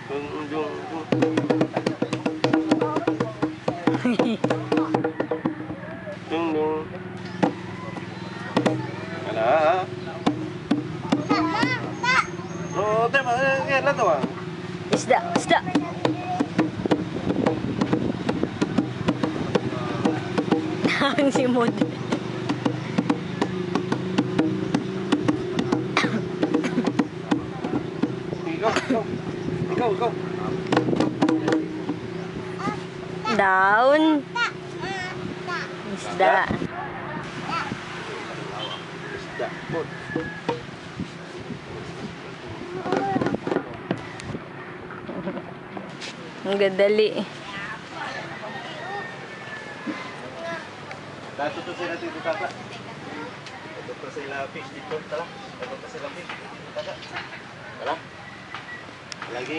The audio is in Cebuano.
Dung, dung, dung. Dung, dung. Ala, ha? Oh, tema, eh, eh, to ah. Isda, isda. Ang simod. Ikaw, ikaw. Ikaw, ikaw. Down. Isda. Isda. Good. Ang gadali. Dato to sila dito, tata. Dato to sila fish dito, tala. Dato to sila fish dito, tata. Tala. Lagi.